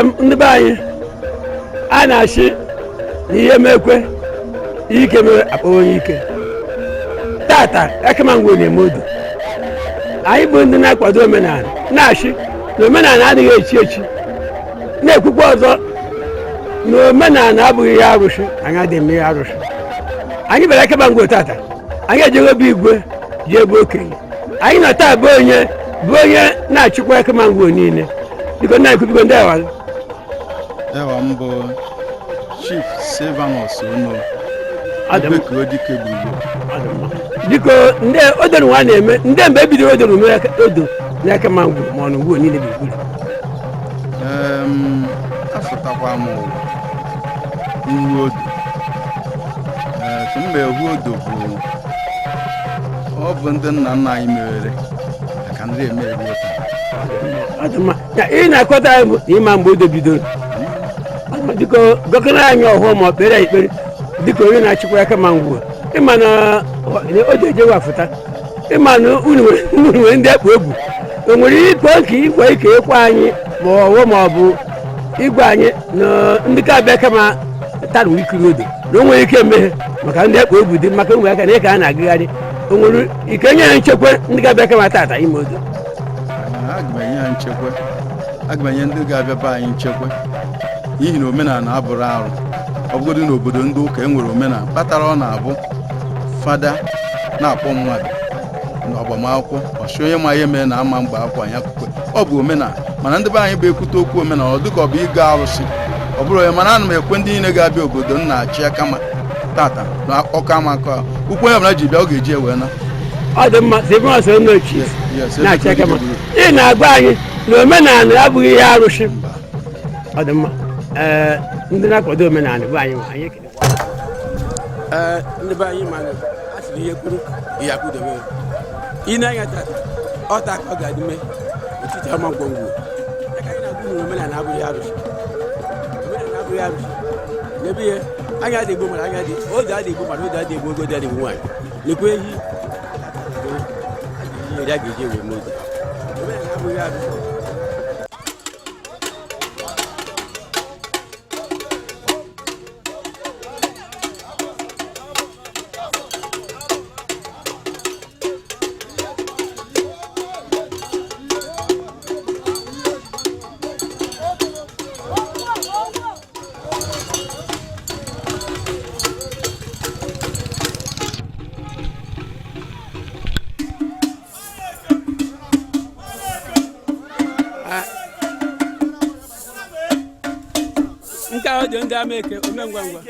Ndị be anyị a na-asị na ihe mekwe ike mere akpọ onye ike. Tata Ekema Ngwo na-eme odo. Anyị bụ ndị na-akwado omenala na-asị na omenala adịghị echi echi, na-ekwukwa ọzọ na omenala abụghị ihe arụsị. Anyị adịghị eme ihe arụsị. Anyị bịara Ekema Ngwo tata, anyị ejego bụ igwe ji ebe okenye anyị nọ taa bụ onye na-achịkwa Ekema Ngwo niile. Biko nna anyị, biko ndị awa. Ewa m bụ Chief Silvanus Ono. Ọ dị mma. Ebekuo dike gburugburu. Ọ dị mma. Biko, ndị odo nwa na-eme ndị mgbe ebidoro odo mee odo n'Ekema Ngwo ma ọ na Ngwo niile gburugburu? Afụtakwa m ụwa ihu odo. Ee, ka m ehu odo bụ ọ bụ ndị nna nna anyị mewere ka ndị eme ruo taa. Ọ dị mma. Ya ị na-akọta anyị bụ na ịma mgbe odo bidoro. Ọ dị mma. Biko gọkọrọ anyị ọhụụ ma ọ kpere anyị ekpere dịka onye na-achịkwa Ekema Ngwo. Ịma na odo ejewe afụta, ịma na unu nwere ndị akpa egwu, o nwere ikpe nke igwe ike ịkwa anyị ma ọwụ ma ọ bụ igwe anyị na ndị ka abịa kama tara ikiri odo na o nwere ike emeghe maka ndị akpa egwu dị maka ụmụ aka na ịka a na-agagharị, o nwere ike nye ha nchekwa ndị ga-abịa kama tata ime odo? Aga m enye ha nchekwa, aga m enye ndị ga-abịa be anyị nchekwa, n'ihi na omenala abụrụ arụ. Ọ bụgodị n'obodo ndị ụka e nwere omenala kpatara ọ na-abụ fada na-akpọ mmadụ n'agbamakwụkwọ, ọchị onye ma ihe mere na ama mgbe akwụkwọ anyị akwụkwọ ọ bụ omenala. Mana ndị be anyị bụ ekwute okwu omenala, ọ dịka ọ bụ ịga arụsị, ọ bụrụ onye. Mana ana m ekwe ndị niile ga-abịa obodo m na-achị kama tata na ọka ama akọ ukwu onye ọbụla ji bịa, ọ ga-eji ewe na. Ọ dị mma. Silvanus Ono, chief Yes. na-achị Ekema, ị na-agwa anyị na omenala abụghị ihe arụsị. Ọ dị mma. Ee, ndị na-akwado omenala bụ anyị nwe anyị ekelekwa. Ee, ndị be anyị, mana a sịrị ihe kwuru ihe akwụdobe ị na-anya tata, ọ taa ka ọ ga-adị mee etiti ama ngwongwo ya ka anyị na-agwa unu na omenala abụghị arụsị, omenala abụghị arụsị. N'ebe ihe anya adị egbu mara anya dị oge adị egbu mara oge adị egbu oge adị egbu nwaanyị lekwa ehi a ga-eji ewe mee oge. Omenala abụghị arụsị. Nke ahụ dị ndị ama eke ome ngwa ngwa.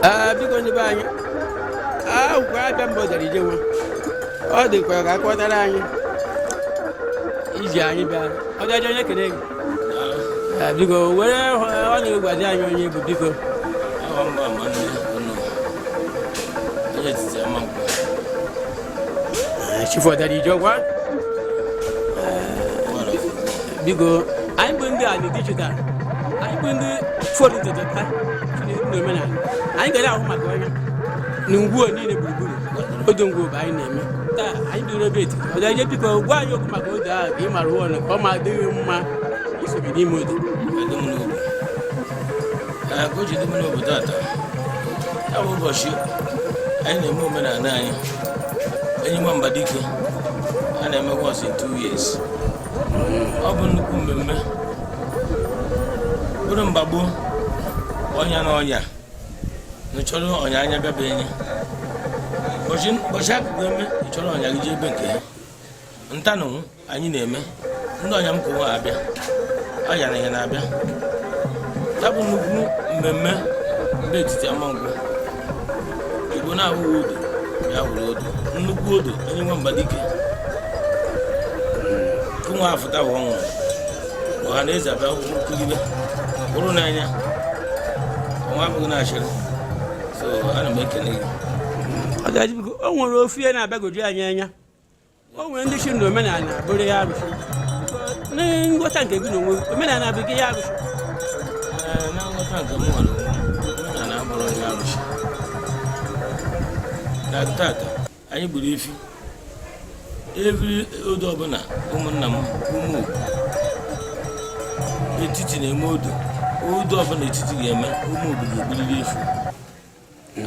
Ee, biko ndị be anyị, akwụkwọ abịa mbọ dara ije nwa, ọ dịkwa ka akọtara anyị iji anyị bịa. Ọ dị onye kene gị. Ee, biko were ọ na-egwazi anyị onye bụ, biko. Awa mba nwanne unu onye etiti ama nkwa. Ee, Chief ọdara ije ọgwa. Biko, anyị bụ ndị anyị digital, anyị bụ ndị fọdụ ntụtụta n'omenala, anyị gara ahụ maka onye na ngwuo niile gburugburu odo ngwuo bụ anyị na-eme taa. Anyị bidoro ebe etiti ọdaje. Biko gwa anyị okwu maka odo ahụ ka ị mara ụwa ka ọ ma adịghị mma isonye n'ime odo. Dị m n'obi. Ee, ka o ji dị m n'obi tata ya bụ ụbọchị anyị na-eme omenala anyị, enyi nwamba dike a na-eme once in 2 years. Ọ bụ nnukwu mmemme. Bụrụ mgbagbo ọnya na ọnya nụchọrọ ọnya anya bịaba enye ụbọchị akụkụ eme ịchọrọ ọnya gị jee ebe nke ya ntanụ anyị na-eme ndị ọnya m ka nwa abịa ọnya na ihe na-abịa. Ya bụ nnukwu mmemme mba etiti Amankwo Igbo na-abụghị odo ya wụrụ odo nnukwu odo onye nwe Mbadike kụnwa afụta bụ ọnwụ ọha na eze abịa kwugide bụrụ n'anya ọnwa abụghị na-achịrị. So ana m ekele gị. Ọdachi, biko, o nwere ofu ihe na-abịagoju anyị anya. O nwere ndị chi na omenala bụrụ ya arụsị. Na nghọta nke gị na onwe gị, omenala bụ gị ya arụsị? Ee, na nghọta nke m nwere onwe m, omenala abụrụ onye arụsị. Na tata anyị gburu efi every odo ọbụla. Ụmụnna m, ụmụ Ogbu etiti na-eme odo, odo ọbụla etiti ga-eme, ụmụ Ogbu ga-egburiri efi.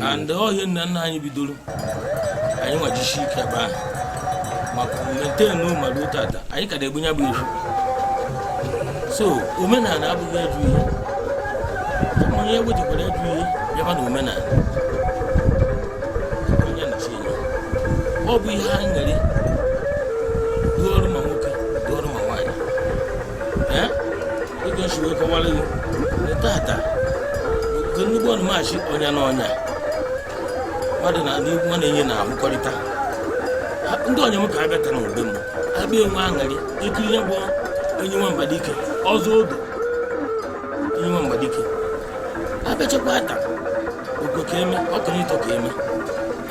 And ọhịa nna nna anyị bidoro, anyị nwajisi ike ebe ahụ maka maintain ma ruo tata anyị ka na-egbu ya bụ efi. So omenala abụghị ajọ ihe. Kama onye wetakwara ajọ ihe bịaba na omenala onye nọchi enye, ọ bụ ihe aṅụrị dị ọrụ ma nwoke dị ọrụ ma nwaanyị. Ee, dịka nsi wee kọwara gị na tata nke nnukwu ọnụmachi ọnya na ọnya mmadụ na ndị nwa na-enye na-ahụkọrịta. Ndị ọnya m ka abịa na ube m abịa enwe aṅụrị ekiri ya bụ onye nwe Mbadike ọzọ odo onye nwe Mbadike abịachakwa ata okwe ka eme ọkụnịtọ ka eme.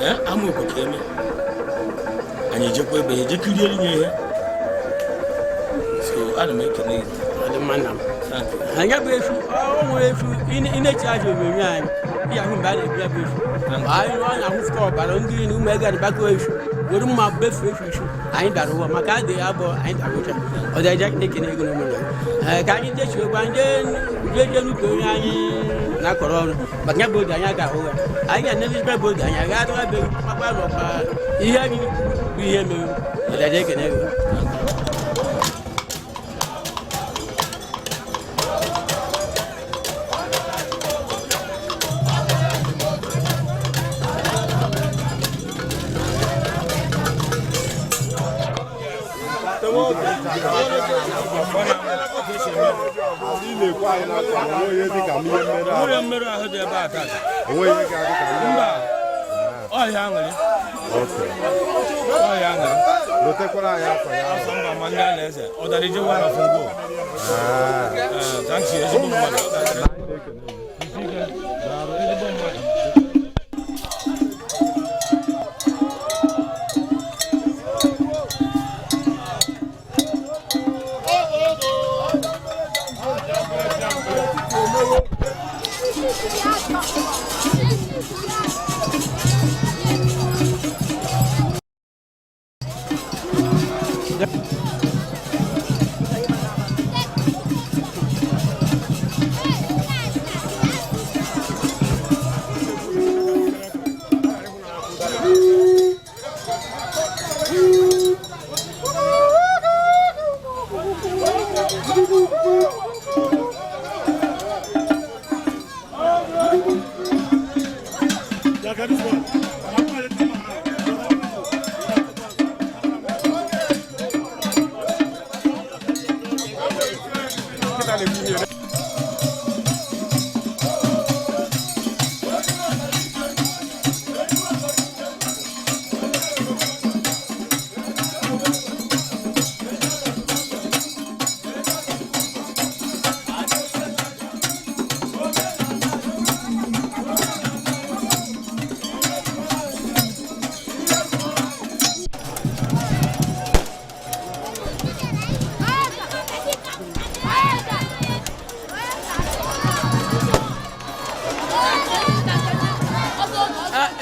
Ee, ama okwe ka eme, anyị ejekwa ebe ya eje kirie nye ihe. So ana m ekele gị. Ọ dị mma, nna m. Thank you. Anya bụ efu, o nwere efu ị na-echi aja onyonyo anyị ị ahụ mgbe a na-ebu ya bụ efu anyị ọ na-ahụfụta ọbara ndị na ụmụ ego adịbakọ efu were mma befu efu ifu anyị dara ụwa maka adịghị abụọ anyị dara ụcha. Ọ dị aja na-ekene ego na ụmụnna. Ee, ka anyị jechiekwa anyị jee jee n'ubi onye anyị na-akọrọ ọrụ maka ya bụ oge anyị aga ahụ ya. Anyị ga-anelizbe bụ oge anyị aga adịwa be makwa n'ọkpa ihe anyị bụ ihe mere. Ọ dị aja ekene ego. Ị na-ekwe anyị n'aka na onwe ihe dịka ihe mmerụ ahụ. Nwere mmerụ ahụ dị ebe a tata? Onwe ihe ga-adị ka ihe? Mba, ọhịa aṅụrị. Ọhịa aṅụrị. Lotekwara anyị afọ ya ahụ. Afọ mba ma ndị a na-eze ọdarije wa na fungo. Thank you, ezigbo mmadụ. Ezigbo mmadụ.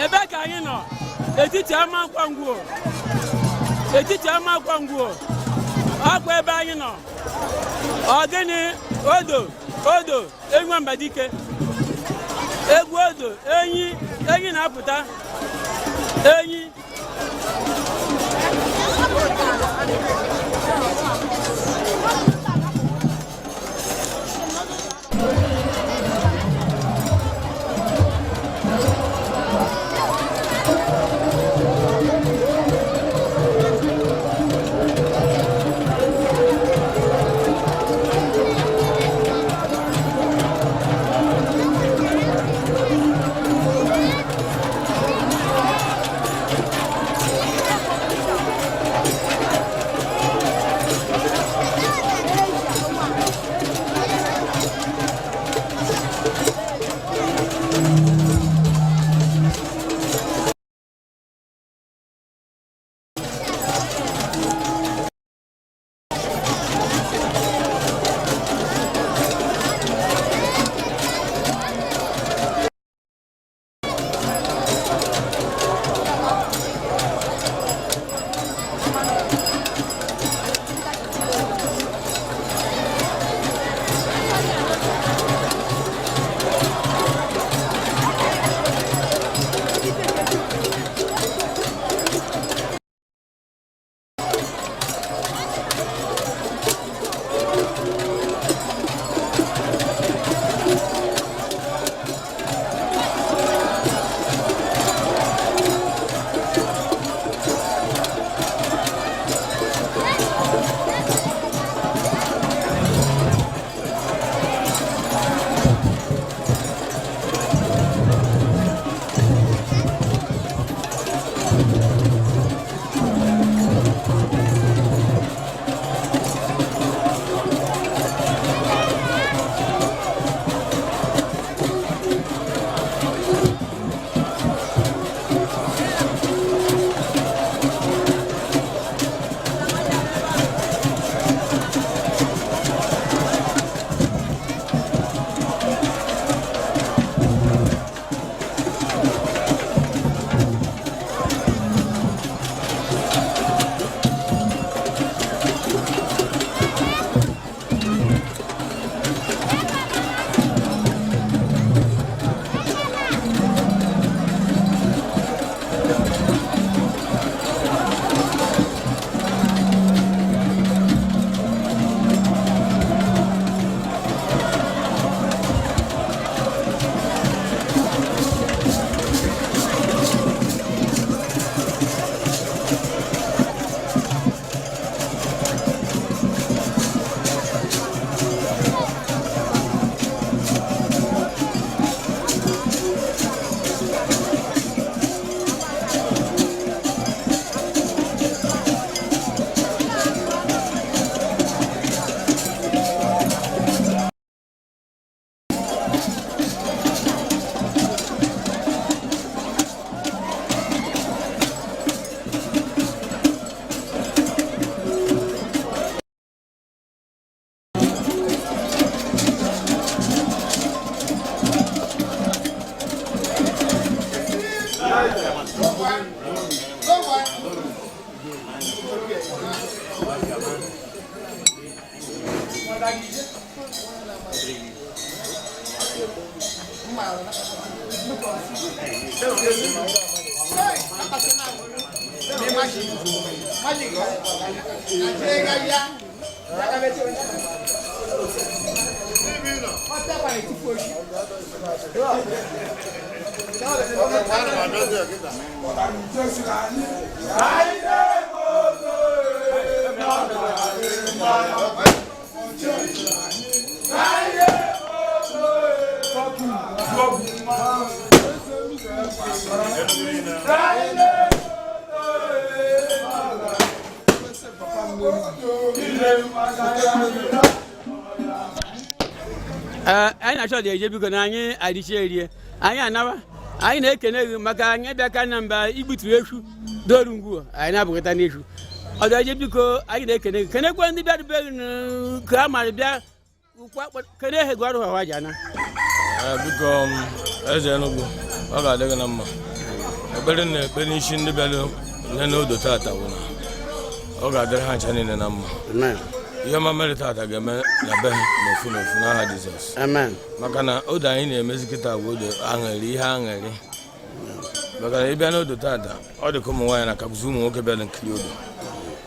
Ebe ka anyị nọ etiti Amankwo Ngwo, etiti Amankwo Ngwo, ọkwa ebe anyị nọ. Ọ gịnị? Odo odo enyi Mbadike egwu odo enyi enyi na-apụta enyi. Ee, anyị na-achọ dị eje, biko, na anyị adịchi erie, anyị anawa. Anyị na-ekene gị maka anyị bịa ka na mba igbuturu echu doru ngwu anyị na-abụkọta n'echu ọdụ eje. Biko, anyị na-ekene gị, kenekwe ndị bịarubeghị ka a mara bịa kene ha gị ọrụ ha ji ana. Ee, biko, eze Enugu, ọ ga-adị gị na mma. Ekpere na ekpe n'isi ndị bịara nne n'odo tata bụ na ọ ga-adịrị ha ncha niile na mma. Ihe ọma mere tata ga-eme na be ha n'ofu n'ofu n'aha Jizọs. Amen. Maka na odo anyị na-emezi kịta bụ odo aṅụrị, ihe aṅụrị, maka na ịbịa n'odo tata, ọ dị ka ụmụ nwaanyị na-akabụzi ụmụ nwoke bịara nkiri odo,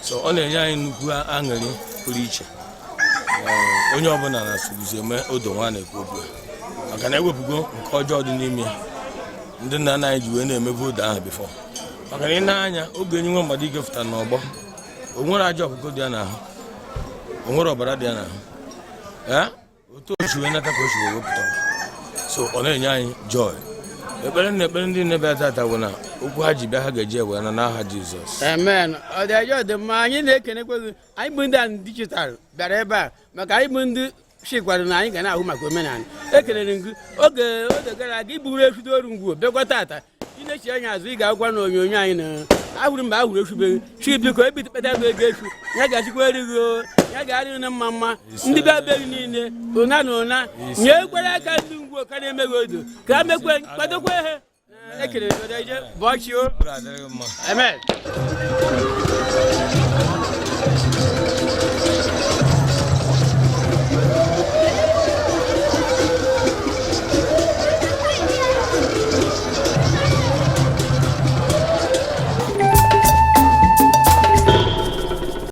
so ọ na-enye anyị nnukwu aṅụrị pụrụ iche. Ee, onye ọbụla na-asụguzi eme odo nwa na-ekwu okwu ya, maka na ewepụgo nke ọjọọ dị n'ime ya ndị nna nna anyị ji wee na-emebu odo ahụ before. Maka na ị na-anya oge enyi nwe mmadụ ike fụtara n'ọgbọ, o nwere ajọ ọkụkọ dị ya n'ahụ, o nwere ọbara dị ya n'ahụ. Ee, otu o si wee nata ka o si wee wepụta, so ọ na-enye anyị joy. Ekpere na ekpere ndị na-ebịa tata bụ na okwu ha ji bịa, ha ga-eji ewe na n'aha Jizọs. Amen. Ọ dị ajọ dị mma. Anyị na-ekenekwe gị. Anyị bụ ndị a digital bịara ebe a maka anyị bụ ndị chikwara na anyị ga na-ahụ maka omenala. Ekelere gị oge oge gara aga iburu echu oru ngwu bịakwa tata. Ị na-echi anya azụ, ị ga-agwa na onyonyo anyị na ahụrụ mgbe ahụrụ echubeghị chi. Biko, ebipụta gị ego echu ya ga-achịkwa erighị o, ya ga-arị na mma mma. Ndị bịa beghị niile ụna na ụna nye ekwere aka ndị ngwu ka na-emeghị odo ka ha mekwe kwadokwe ha. Ekelere gị ije bọchị o. Ọ ga-adịrị gị mma. Amen.